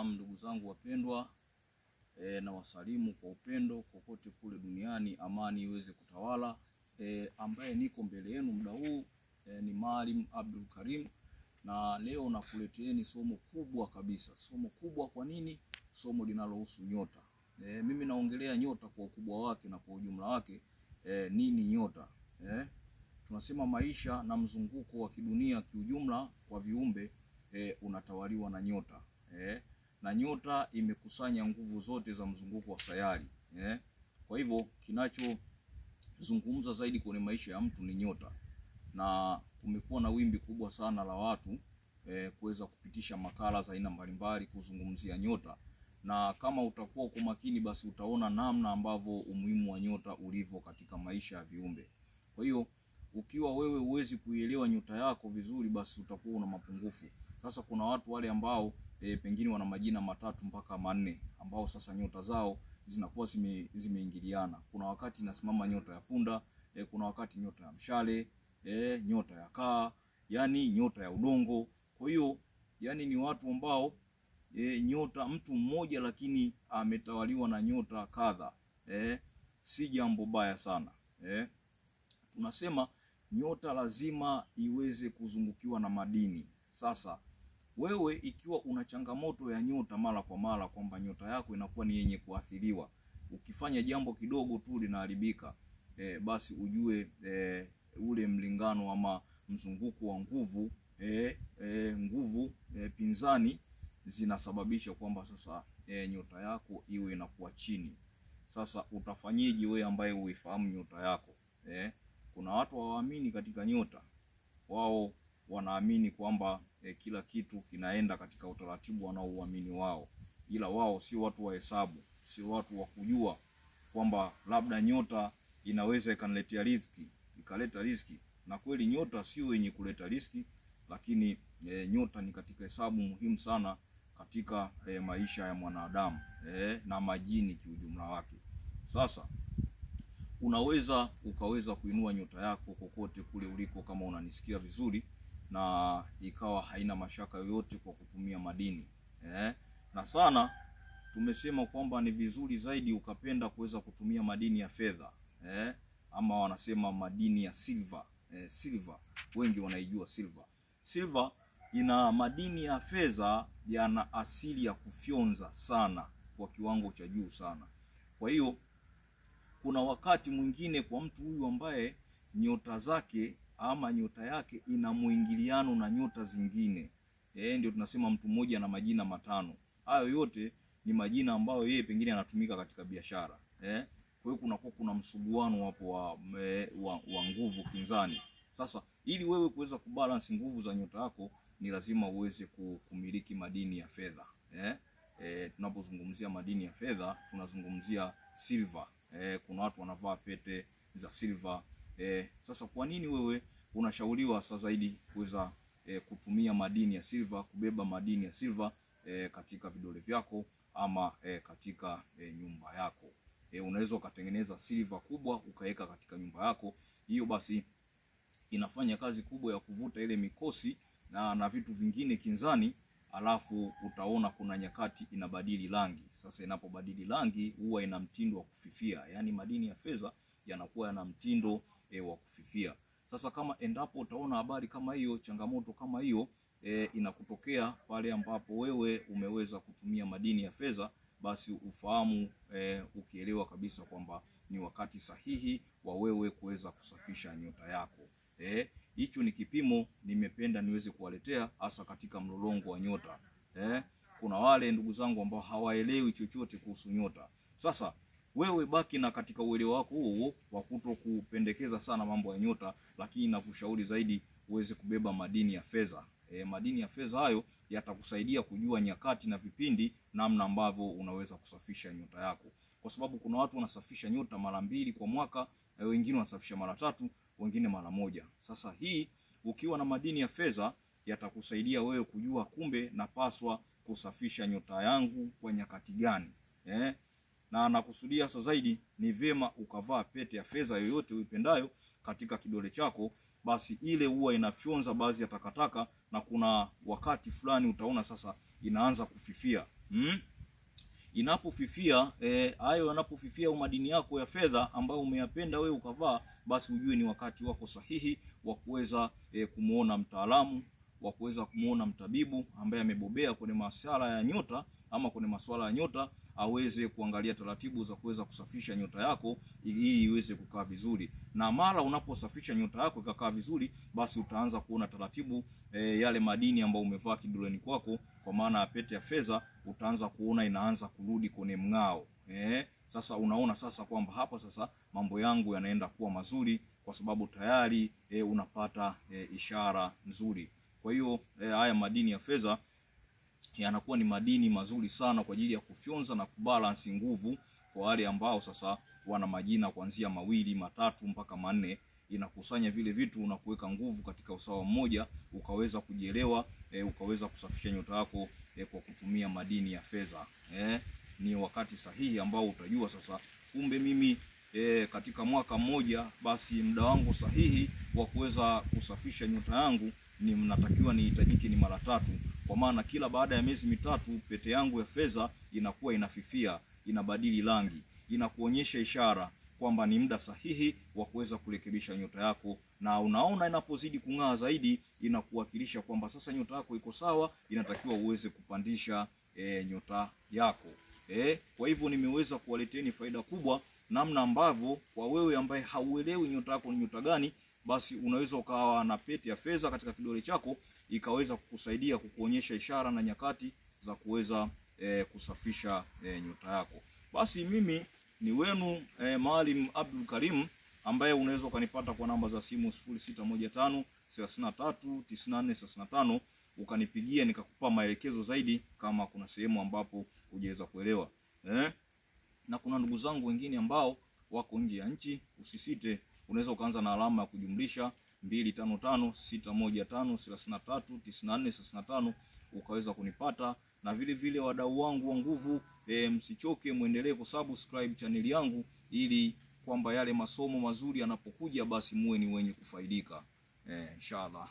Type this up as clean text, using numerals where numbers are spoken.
Naam, ndugu zangu wapendwa, na wasalimu kwa upendo kokote kule duniani, amani iweze kutawala. Ambaye niko mbele yenu muda huu ni Maalim Abdul Karim, na leo nakuleteeni somo kubwa kabisa. Somo kubwa kwa nini? Somo linalohusu nyota. Mimi naongelea nyota kwa ukubwa wake na kwa ujumla wake. Nini nyota? Tunasema maisha na mzunguko wa kidunia kiujumla kwa viumbe unatawaliwa na nyota. Na nyota imekusanya nguvu zote za mzunguko wa sayari. Kwa hivyo kinachozungumza zaidi kwenye maisha ya mtu ni nyota. Na kumekuwa na wimbi kubwa sana la watu kuweza kupitisha makala za aina mbalimbali kuzungumzia nyota. Na kama utakuwa uko makini, basi utaona namna ambavyo umuhimu wa nyota ulivyo katika maisha ya viumbe. Kwa hiyo ukiwa wewe huwezi kuielewa nyota yako vizuri, basi utakuwa una mapungufu. Sasa kuna watu wale ambao pengine wana majina 3 mpaka 4, ambao sasa nyota zao zinakuwa zimeingiliana. Kuna wakati inasimama nyota ya punda, kuna wakati nyota ya mshale, nyota ya kaa, yani nyota ya udongo. Kwa hiyo yani ni watu ambao nyota mtu mmoja lakini ametawaliwa na nyota kadha. Si jambo baya sana. Tunasema nyota lazima iweze kuzungukiwa na madini. Sasa wewe ikiwa una changamoto ya nyota mara kwa mara, kwamba nyota yako inakuwa ni yenye kuathiriwa, ukifanya jambo kidogo tu linaharibika, basi ujue ule mlingano ama mzunguko wa nguvu, nguvu pinzani zinasababisha kwamba sasa nyota yako iwe inakuwa chini. Sasa utafanyeje wewe ambaye huifahamu nyota yako? Kuna watu hawaamini katika nyota. Wao wanaamini kwamba kila kitu kinaenda katika utaratibu wanaouamini wao. Ila wao si watu wa hesabu, si watu wa kujua kwamba labda nyota inaweza ikaniletea riziki, ikaleta riziki. Na kweli nyota sio yenye kuleta riziki, lakini nyota ni katika hesabu muhimu sana katika maisha ya mwanadamu na majini kiujumla wake. Sasa unaweza ukaweza kuinua nyota yako kokote kule uliko kama unanisikia vizuri, na ikawa haina mashaka yoyote kwa kutumia madini. Na sana tumesema kwamba ni vizuri zaidi ukapenda kuweza kutumia madini ya fedha, ama wanasema madini ya silver. Silver wengi wanaijua silver. Silver ina madini ya fedha yana asili ya kufyonza sana kwa kiwango cha juu sana. Kwa hiyo kuna wakati mwingine kwa mtu huyu ambaye nyota zake ama nyota yake ina muingiliano na nyota zingine, ndio tunasema mtu mmoja na majina 5. Hayo yote ni majina ambayo yeye pengine anatumika katika biashara. Kwa hiyo kuna msuguano hapo wa nguvu kinzani. Sasa ili wewe kuweza kubalance nguvu za nyota yako ni lazima uweze kumiliki madini ya fedha. Tunapozungumzia madini ya fedha tunazungumzia silver. Kuna watu wanavaa pete za silver. Sasa kwa nini wewe unashauriwa sasa zaidi kuweza kutumia madini ya silver, kubeba madini ya silver katika vidole vyako ama katika nyumba yako? Unaweza ukatengeneza silver kubwa ukaweka katika nyumba yako. Hiyo basi inafanya kazi kubwa ya kuvuta ile mikosi na vitu vingine kinzani. Alafu utaona kuna nyakati inabadili rangi. Sasa inapobadili rangi huwa ina mtindo wa kufifia. Yani madini ya fedha yanakuwa yana mtindo wa kufifia. Sasa kama endapo utaona habari kama hiyo, changamoto kama hiyo inakutokea pale ambapo wewe umeweza kutumia madini ya fedha, basi ufahamu ukielewa kabisa kwamba ni wakati sahihi wa wewe kuweza kusafisha nyota yako. Hicho ni kipimo nimependa niweze kuwaletea hasa katika mlolongo wa nyota. Kuna wale ndugu zangu ambao hawaelewi chochote kuhusu nyota. Sasa wewe baki na katika uelewa wako huo wa kutokupendekeza sana mambo ya nyota, lakini nakushauri zaidi uweze kubeba madini ya fedha. Madini ya fedha hayo yatakusaidia kujua nyakati na vipindi namna ambavyo unaweza kusafisha nyota yako. Kwa sababu kuna watu wanasafisha nyota mara 2 kwa mwaka, wengine wanasafisha mara 3, wengine mara 1. Sasa hii ukiwa na madini ya fedha yatakusaidia wewe kujua kumbe napaswa kusafisha nyota yangu kwa nyakati gani. Na nakusudia sasa zaidi ni vyema ukavaa pete ya fedha yoyote uipendayo katika kidole chako, basi ile huwa inafyonza baadhi ya takataka, na kuna wakati fulani utaona sasa inaanza kufifia. Inapofifia hayo yanapofifia madini yako ya fedha ambayo umeyapenda wewe ukavaa, basi ujue ni wakati wako sahihi wa kuweza kumuona mtaalamu, wa kuweza kumuona mtabibu ambaye amebobea kwenye masuala ya nyota ama kwenye masuala ya nyota, aweze kuangalia taratibu za kuweza kusafisha nyota yako ili iweze kukaa vizuri. Na mara unaposafisha nyota yako ikakaa vizuri, basi utaanza kuona taratibu yale madini ambayo umevaa kidoleni kwako, kwa maana ya pete ya fedha, utaanza kuona inaanza kurudi kwenye mng'ao. Sasa unaona sasa kwamba hapa sasa mambo yangu yanaenda kuwa mazuri, kwa sababu tayari unapata ishara nzuri. Kwa hiyo haya madini ya fedha yanakuwa ni madini mazuri sana kwa ajili ya kufyonza na kubalance nguvu kwa wale ambao sasa wana majina kuanzia 2, 3 mpaka 4. Inakusanya vile vitu na kuweka nguvu katika usawa mmoja, ukaweza kujielewa, ukaweza kusafisha nyota yako kwa kutumia madini ya fedha. Ni wakati sahihi ambao utajua sasa kumbe mimi katika mwaka mmoja basi muda wangu sahihi wa kuweza kusafisha nyota yangu ni mnatakiwa nihitajiki ni mara 3, kwa maana kila baada ya miezi 3 pete yangu ya fedha inakuwa inafifia, inabadili rangi, inakuonyesha ishara kwamba ni muda sahihi wa kuweza kurekebisha nyota yako. Na unaona inapozidi kung'aa zaidi, inakuwakilisha kwamba sasa nyota yako iko sawa, inatakiwa uweze kupandisha nyota yako. Kwa hivyo nimeweza kuwaleteni faida kubwa namna ambavyo kwa wewe ambaye hauelewi nyota yako ni nyota gani, basi unaweza ukawa na pete ya fedha katika kidole chako ikaweza kukusaidia kukuonyesha ishara na nyakati za kuweza kusafisha nyota yako. Basi mimi ni wenu Maalim Abdul Karim, ambaye unaweza ukanipata kwa namba za simu 0615 33 94 35, ukanipigia nikakupa maelekezo zaidi kama kuna sehemu ambapo hujaweza kuelewa. Na kuna ndugu zangu wengine ambao wako nje ya nchi, usisite, unaweza ukaanza na alama ya kujumlisha 255 615 33 94 35 ukaweza kunipata. Na vile vile wadau wangu wa nguvu, msichoke, muendelee kusubscribe channel yangu ili kwamba yale masomo mazuri yanapokuja basi muwe ni wenye kufaidika. Inshallah.